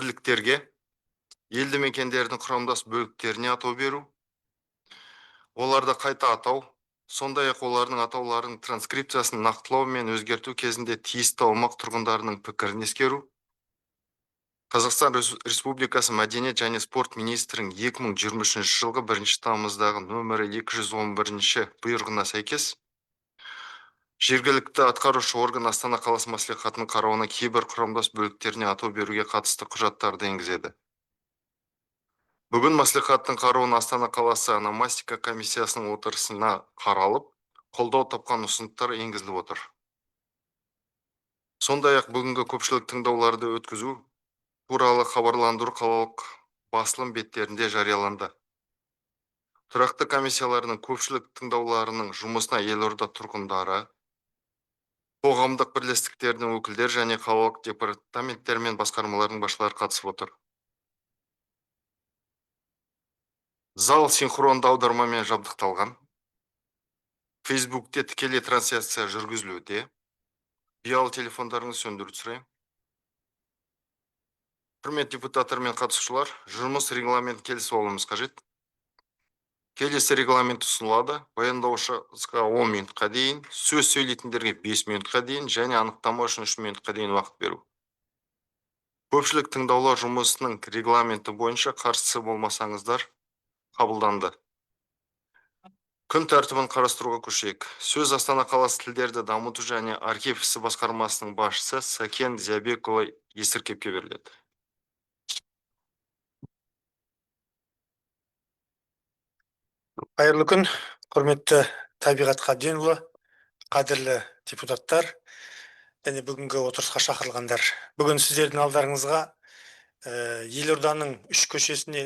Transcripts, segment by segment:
Бірліктерге, елді мекендердің құрамдас бөліктеріне атау беру, оларды қайта атау, сондай-ақ олардың атауларының транскрипциясын нақтылау мен өзгерту кезінде тиісті аумақ тұрғындарының пікірін ескеру, Қазақстан Республикасы Мәдениет және спорт министрінің 2023 жылғы 1 тамыздағы нөмірі 211 бұйрығына сәйкес, жергілікті атқарушы орган Астана қаласы мәслихатының қарауына кейбір құрамдас бөліктеріне атау беруге қатысты құжаттарды енгізеді. Бүгін мәслихаттың қарауына Астана қаласы ономастика комиссиясының отырысына қаралып, қолдау тапқан ұсыныстар енгізіліп отыр. Сондай-ақ бүгінгі көпшілік тыңдауларды өткізу туралы хабарландыру қалалық басылым беттерінде жарияланды. Тұрақты комиссияларының көпшілік тыңдауларының жұмысына елорда тұрғындары, қоғамдық бірлестіктердің өкілдері және қалалық департаменттер мен басқармалардың басшылары қатысып отыр. Зал синхронды аудармамен жабдықталған. Фейсбукте тікелей трансляция жүргізілуде. Ұялы телефондарыңызды сөндіруді сұраймын. Құрметті депутаттар мен қатысушылар, жұмыс регламентін келісіп алуымыз қажет. Келесі регламент ұсынылады. Баяндаушыға 10 минутқа дейін, сөз сөйлейтіндерге 5 минутқа дейін және анықтама үшін 3 минутқа дейін уақыт беру. Көпшілік тыңдаулар жұмысының регламенті бойынша қарсы болмасаңыздар, қабылданды. Күн тәртібін қарастыруға көшейік. Сөз Астана қаласы тілдерді дамыту және архив ісі басқармасының басшысы Сәкен Зиябекұлы Есіркепке беріледі. Қайырлы күн, құрметті Табиғат Қабденұлы, қадірлі депутаттар және бүгінгі отырысқа шақырылғандар. Бүгін сіздердің алдарыңызға елорданың үш көшесіне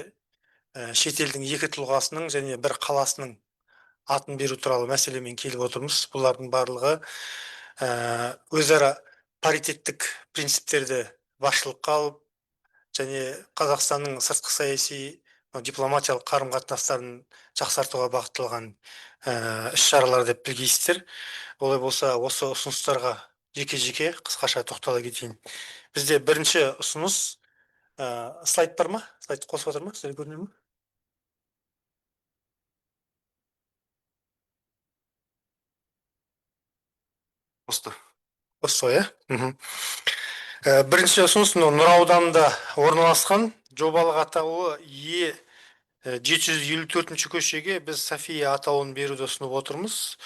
шетелдің екі тұлғасының және бір қаласының атын беру туралы мәселемен келіп отырмыз. Бұлардың барлығы өзара паритеттік принциптерді басшылыққа алып және Қазақстанның сыртқы саяси дипломатиялық қарым-қатынастарын жақсартуға бағытталған іс-шаралар деп білгейсіздер. Олай болса, осы ұсыныстарға жеке-жеке қысқаша тоқтала кетейін. Бізде бірінші ұсыныс, слайд бар ма? Слайд қосып жатыр ма? Сіздерге көріне ме? Қосты. Қосты ғой, иә? Бірінші ұсыныс мынау Нұра ауданында орналасқан жобалық атауы Е 754 көшеге біз София атауын беруді ұсынып отырмыз.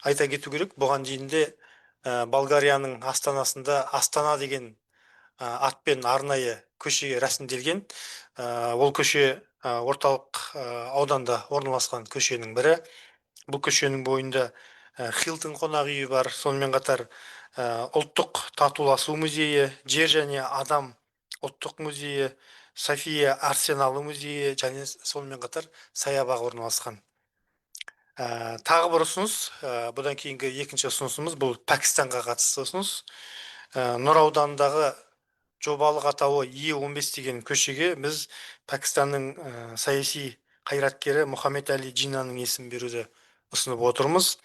Айта кету керек, бұған дейін де Болгарияның астанасында Астана деген атпен арнайы көше рәсімделген. Ол көше орталық ауданда орналасқан көшенің бірі. Бұл көшенің бойында Хилтон қонақ үйі бар, сонымен қатар ұлттық татуласу музейі, жер және адам ұлттық музейі, София арсеналы музейі және сонымен қатар саябақ орналасқан. Тағы бір ұсыныс, бұдан кейінгі екінші ұсынысымыз бұл Пәкістанға қатысты ұсыныс. Нұра ауданындағы жобалық атауы Е15 деген көшеге біз Пәкістанның саяси қайраткері Мұхаммед Әли Джиннаның есімін беруді ұсынып отырмыз.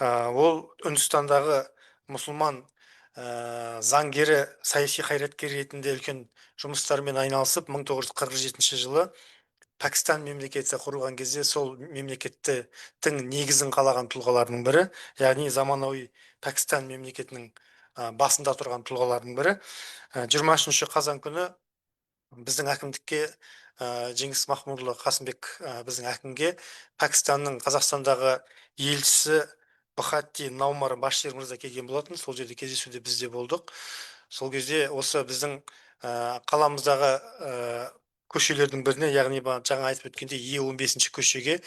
Ол Үндістандағы мұсылман заңгері, саяси қайраткер ретінде үлкен жұмыстармен айналысып, 1947 жылы Пәкістан мемлекеті құрылған кезде сол мемлекеттің негізін қалаған тұлғалардың бірі, яғни заманауи Пәкістан мемлекетінің басында тұрған тұлғалардың бірі. 23 қазан күні біздің әкімдікке Жеңіс Махмұдұлы Қасымбек біздің әкімге Пәкістанның Қазақстандағы елшісі Бхатти Наумар Башир мырза келген болатын. Сол жерде кездесуде біз де болдық. Сол кезде осы біздің қаламыздағы көшелердің біріне, яғни жаңа айтып өткендей Е15 көшеге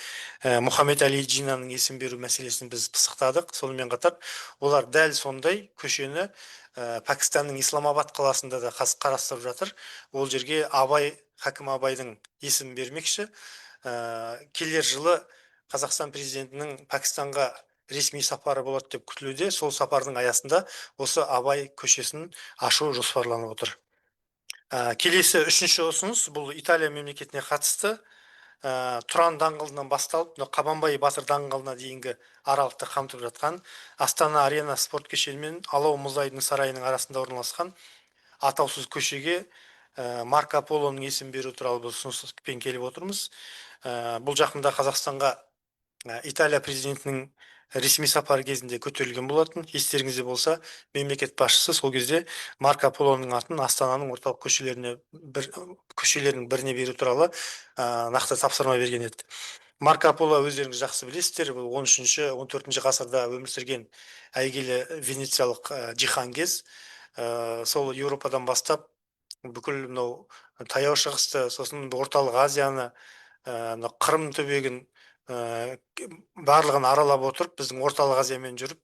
Мұхаммед Әли Джиннаның есімін беру мәселесін біз пысықтадық. Сонымен қатар олар дәл сондай көшені Пәкістанның Исламабад қаласында да қарастырып жатыр. Ол жерге Абай, Хакім Абайдың есімін бермекші. Келер жылы Қазақстан президентінің Пәкістанға ресми сапары болады деп күтілуде. Сол сапардың аясында осы Абай көшесін ашу жоспарланып отыр. Келесі үшінші ұсыныс бұл Италия мемлекетіне қатысты. Тұран даңғылынан басталып, мына Қабанбай батыр даңғылына дейінгі аралықты қамтып жатқан Астана Арена спорт кешені мен Алау мұз айдыны сарайының арасында орналасқан атаусыз көшеге Марко Полоның есімін беру туралы біз ұсыныспен келіп отырмыз. Бұл жақында Қазақстанға Италия президентінің ресми сапары кезінде көтерілген болатын. Естеріңізде болса, мемлекет басшысы сол кезде Марко Полоның атын Астананың орталық көшелеріне бір көшелерінің біріне беру туралы нақты тапсырма берген еді. Марко Поло, өздеріңіз жақсы білесіздер, бұл 13-, 14 ғасырда өмір сүрген әйгілі венециялық жиһангез. Сол Еуропадан бастап бүкіл мынау Таяу Шығысты, сосын Орталық Азияны, мына Қырым түбегін, барлығын аралап отырып, біздің Орталық Азиямен жүріп,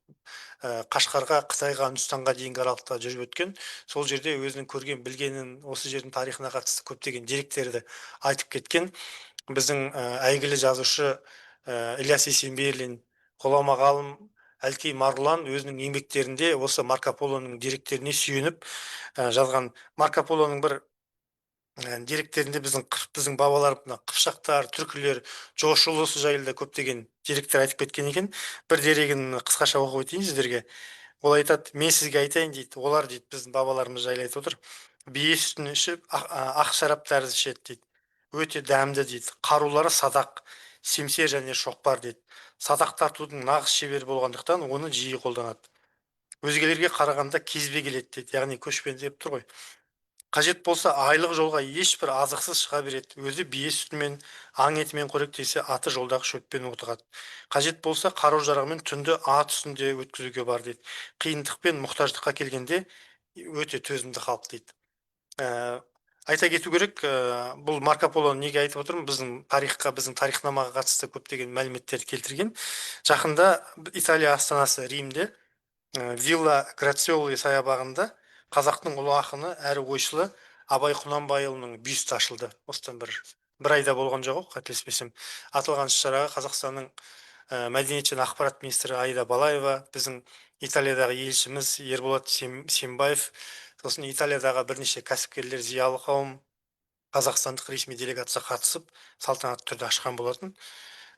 Қашқарға, Қытайға, Үндістанға дейінгі аралықта жүріп өткен. Сол жерде өзінің көрген білгенін, осы жердің тарихына қатысты көптеген деректерді айтып кеткен. Біздің әйгілі жазушы Ілияс Есенберлин, ғұлама ғалым Әлкей Марғұлан өзінің еңбектерінде осы Марко Полоның деректеріне сүйеніп жазған. Марко Полоның бір деректерінде біздің бабалар, мына қыпшақтар, түркілер, Жошы ұлысы жайлы да көптеген деректер айтып кеткен екен. Бір дерегін қысқаша оқып өтейін сіздерге. Ол айтады: «Мен сізге айтайын, – дейді, – олар, – дейді, – біздің бабаларымыз жайлы айтып отыр, – бие сүтін ішіп, ақ шарап тәрізді ішеді, – дейді, – өте дәмді, – дейді, – қарулары садақ, семсер және шоқпар, – дейді, – садақ тартудың нағыз шебері болғандықтан, оны жиі қолданады. Өзгелерге қарағанда кезбе келеді», – дейді, яғни көшпенді деп тұр ғой. «Қажет болса, айлық жолға ешбір азықсыз шыға береді. Өзі бие сүтімен, аң етімен қоректесе, аты жолдағы шөппен отығады. Қажет болса, қару жарағымен түнді ат үстінде өткізуге бар», – дейді. «Қиындық пен мұқтаждыққа келгенде өте төзімді халық», – дейді. Айта кету керек, бұл Марко Полоны неге айтып отырмын? Біздің тарихқа, біздің тарихнамаға қатысты көптеген мәліметтерді келтірген. Жақында Италия астанасы Римде, Вилла Грациоли саябағында қазақтың ұлы ақыны әрі ойшылы Абай Құнанбайұлының бюсті ашылды. Осыдан бір айда болған жоқ, қателеспесем. Аталған іс шараға Қазақстанның мәдениет және ақпарат министрі Аида Балаева, біздің Италиядағы елшіміз Ерболат Сембаев, сосын Италиядағы бірнеше кәсіпкерлер, зиялы қауым, қазақстандық ресми делегация қатысып, салтанатты түрде ашқан болатын.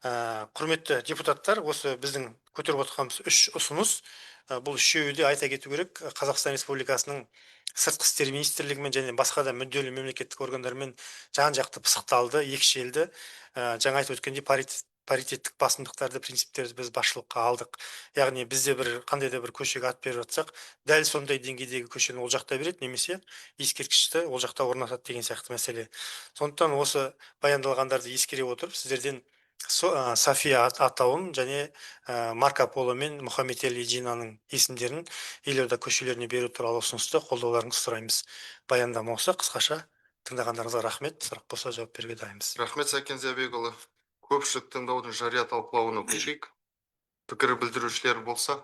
Құрметті депутаттар, осы біздің көтеріп отырғанымыз үш ұсыныс. Бұл үшеуі де, айта кету керек, Қазақстан Республикасының Сыртқы істер министрлігімен және басқа да мүдделі мемлекеттік органдармен жан жақты пысықталды, екшелді. Жаңа айтып өткендей, паритеттік басымдықтарды, принциптерді біз басшылыққа алдық, яғни бізде бір қандай да бір көшеге ат беріп жатсақ, дәл сондай деңгейдегі көшені ол жақта береді немесе ескерткішті ол жақта орнатады деген сияқты мәселе. Сондықтан осы баяндалғандарды ескере отырып, сіздерден София атауын және Марко Поло мен Мұхаммед Али Джиннаның есімдерін елорда көшелеріне беру туралы ұсынысты қолдауларыңызды сұраймыз. Баяндама осы қысқаша. Тыңдағандарыңызға рахмет. Сұрақ болса, жауап беруге дайынбыз. Рахмет, Сәкен Зиябекұлы. Көпшілік тыңдаудың жария талқылауына көшейік. Пікір білдірушілер болса.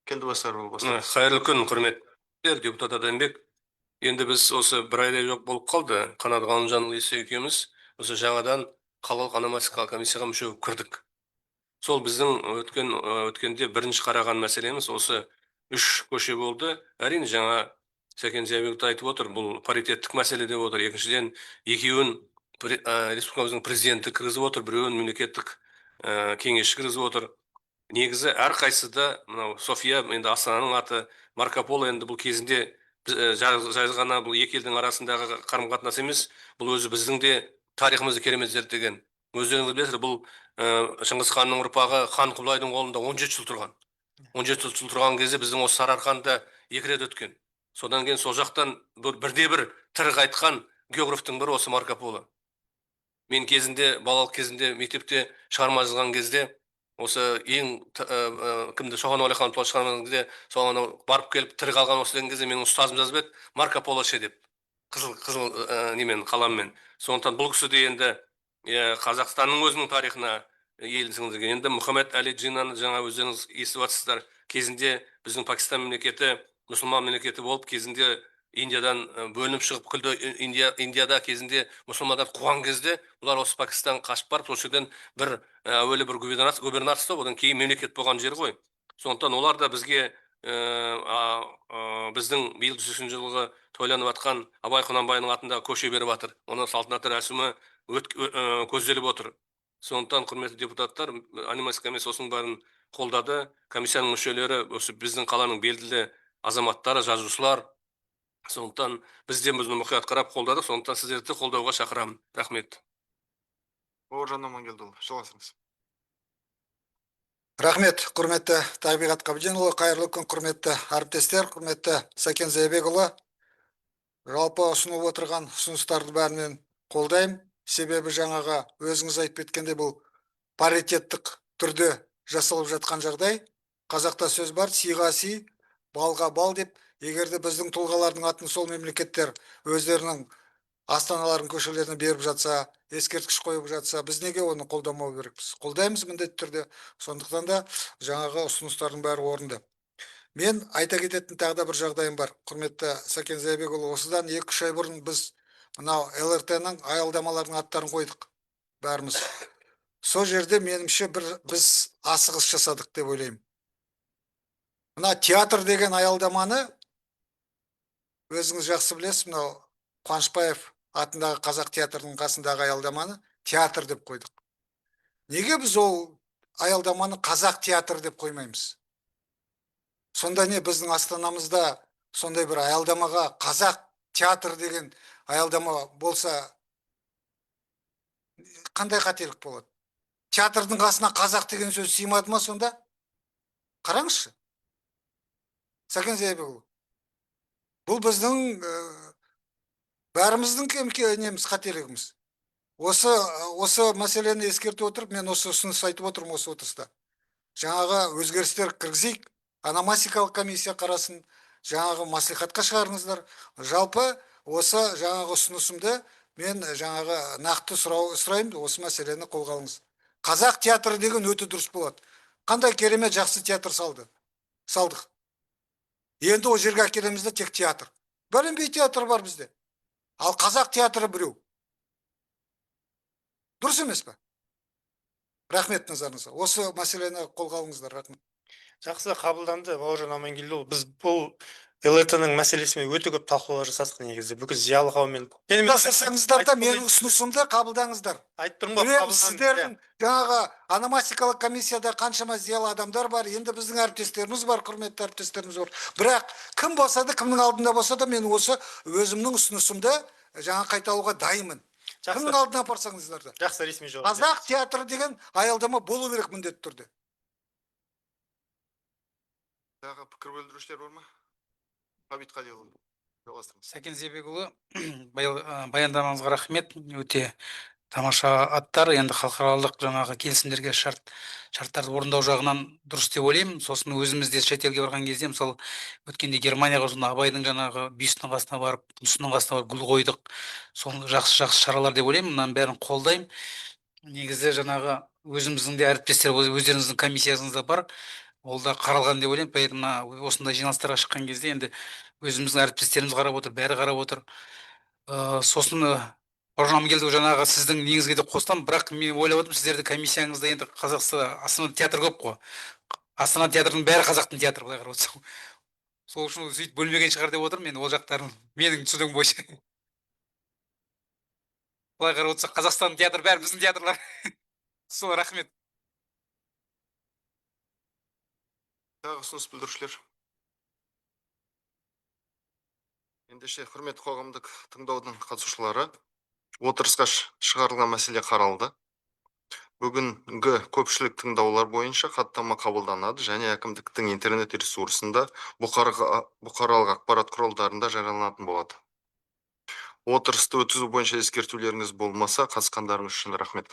Кендібасарұлы, бастаңыз. Қайырлы күн, құрметті депутат Адамбек. Енді біз осы бір айдай жоқ болып қалды. Қанат Ғалымжанұлы екеуміз осы жаңадан қалалық ономастикалық комиссияға мүше болып кірдік. Сол біздің өткенде бірінші қараған мәселеміз осы үш көше болды. Әрине, жаңа Сәкен Зиябеков те айтып отыр, бұл паритеттік мәселе деп отыр. Екіншіден, екеуін республикамыздың президенті кіргізіп отыр, біреуін мемлекеттік кеңесші кіргізіп отыр. Негізі әрқайсысы да, мынау София енді Астананың аты, Марко Поло енді бұл кезінде жай ғана бұл екі елдің арасындағы қарым қатынас емес, бұл өзі біздің де тарихымызды керемет зерттеген. Өздеріңіз білесіздер, бұл Шыңғыс ханның ұрпағы хан Құбылайдың қолында 17 жыл тұрған. 17 жыл тұрған кезде біздің осы Сарыарқаны да екі рет өткен. Содан кейін сол жақтан бірде бір тірі қайтқан географтың бірі осы Марко Поло. Мен кезінде, балалық кезімде, мектепте шығарма жазған кезде, осы ең кімді, Шоқан Уәлиханов туралы шығарма жазған кезде, сол анау барып келіп тірі қалған осы деген кезде менің ұстазым жазып еді «Марко Поло ше» деп, қызыл қызыл немен, қаламмен. Сондықтан бұл кісі де енді Қазақстанның өзінің тарихына ел сіңдірген. Енді Мұхаммед Әли Джиннаны жаңа өздеріңіз естіп жатсыздар. Кезінде біздің Пакистан мемлекеті мұсылман мемлекеті болып, кезінде Индиядан бөлініп шығып, күлді Индияда кезінде мұсылмандар қуған кезде бұлар осы Пакистан қашып барып, сол жерден бір әуелі бір губернаторство, одан кейін мемлекет болған жер ғой. Сондықтан олар да бізге біздің биыл 180 жылғы тойланып жатқан Абай Құнанбайдың атындағы көше беріп жатыр. Оны салтанатты рәсімі көзделіп отыр. Сондықтан, құрметті депутаттар, ономастика комиссиясы осының бәрін қолдады. Комиссияның мүшелері осы біздің қаланың белгілі азаматтары, жазушылар, Сондықтан біз де бұны мұқият қарап қолдадық, сондықтан сіздерді де қолдауға шақырамын. Рахмет. Бауыржан Амангелдіұлы, жалғастырыңыз. Рахмет, құрметті Табиғат Қабденұлы, қайырлы күн, құрметті әріптестер, құрметті Сәкен Зайбекұлы. Жалпы ұсынып отырған ұсыныстарды бәрінен қолдаймын. Себебі жаңағы өзіңіз айтып кеткендей, бұл паритеттік түрде жасалып жатқан жағдай. Қазақта сөз бар, сыйға сый, балға бал деп. Егер де біздің тұлғалардың атын сол мемлекеттер өздерінің астаналарын, көшелеріне беріп жатса, ескерткіш қойып жатса, біз неге оны қолдамау керекпіз? Қолдаймыз міндетті түрде. Сондықтан да жаңағы ұсыныстардың бәрі орынды. Мен айта кететін тағы да бір жағдайым бар. Құрметті Сәкен Зайбекұлы, осыдан 2-3 ай бұрын біз мынау ЛРТ-ның аялдамаларының аттарын қойдық бәріміз. Сол жерде меніңше бір біз асығыс жасадық деп ойлаймын. Мына театр деген аялдаманы өзіңіз жақсы білесіз, мынау Қуанышбаев атындағы қазақ театрының қасындағы аялдаманы театр деп қойдық. Неге біз ол аялдаманы қазақ театры деп қоймаймыз? Сонда не, біздің астанамызда сондай бір аялдамаға қазақ театр деген аялдама болса, қандай қателік болады? Театрдың қасына қазақ деген сөз сыймады ма сонда? Қараңызшы, Сәкен Зайбекұлы, бұл біздің бәріміздің неміз, қателігіміз. Осы мәселені ескерте отырып, мен осы ұсыныс айтып отырмын осы отырыста. Жаңағы өзгерістер кіргізейік, ономастикалық комиссия қарасын, жаңағы мәслихатқа шығарыңыздар. Жалпы осы жаңағы ұсынысымды мен жаңағы нақты сұрау сұраймын, осы мәселені қолға алыңыз. Қазақ театры деген өте дұрыс болады. Қандай керемет жақсы театр салды. Салдық. Енді ол жерге әкелеміз де тек театр. Бәленбей театр бар бізде. Ал қазақ театры біреу. Дұрыс емес пе? Рахмет назарыңызға. Осы мәселені қолға алыңыздар. Рахмет. Жақсы, қабылданды, Бауыржан Амангелдіұлы. Біз бұл ЛРТ-ның мәселесімен өте көп талқылаулар жасадық негізі, бүкіл зиялы қауыммен. Енді мен Жасасаңыздар да айтып менің ұсынысымды қабылдаңыздар. Айтып тұрмын ғой, Білемін, қабылданды. сіздердің жаңағы ономастикалық комиссияда қаншама зиялы адамдар бар, енді біздің әріптестеріміз бар, құрметті әріптестеріміз бар. Бірақ кім болса да, кімнің алдында болса да, мен осы өзімнің ұсынысымды жаңа қайталауға дайынмын. Жақсы. Кімнің алдына апарсаңыздар да. Жақсы, ресми жауап. Қазақ театры деген аялдама болу керек міндетті түрде. Тағы пікір білдірушілер бар ма? Ғабит Қалиұлы, жалғастырыңыз. Сәкен Зебекұлы, баяндамаңызға рахмет. Өте тамаша аттар. Енді халықаралық жаңағы келісімдерге шарттарды орындау жағынан дұрыс деп ойлаймын. Сосын өзіміз де шетелге барған кезде, мысалы, өткенде Германияға сонда Абайдың жаңағы бюстінің қасына барып, мүсінінің қасына барып гүл қойдық. Сол жақсы жақсы шаралар деп ойлаймын. Мынаның бәрін қолдаймын. Негізі жаңағы өзіміздің де әріптестер, өздеріңіздің комиссияңызда бар. Ол да қаралған деп ойлаймын. Поэтому мына осындай жиналыстарға шыққан кезде енді өзіміздің әріптестеріміз қарап отыр, бәрі қарап отыр. Сосын Бауыржан Амангелдіұлы, жаңағы сіздің неңізге де қосыламын, бірақ мен ойлап отырмын, сіздердің комиссияңызда енді Қазақстан, Астанада театр көп қой. Астана театрының бәрі қазақтың театры, былай қарап отырсаң. Сол үшін сөйтіп бөлмеген шығар деп отырмын мен ол жақтарын, менің түсінігім бойынша. Былай қарап отырсақ, Қазақстанның театры бәрі біздің театрлар. Сол, рахмет. Тағы ұсыныс білдірушілер? Ендеше, құрметті қоғамдық тыңдаудың қатысушылары, отырысқа шығарылған мәселе қаралды. Бүгінгі көпшілік тыңдаулар бойынша хаттама қабылданады және әкімдіктің интернет ресурсында, бұқаралық ақпарат құралдарында жарияланатын болады. Отырысты өткізу бойынша ескертулеріңіз болмаса, қатысқандарыңыз үшін рахмет.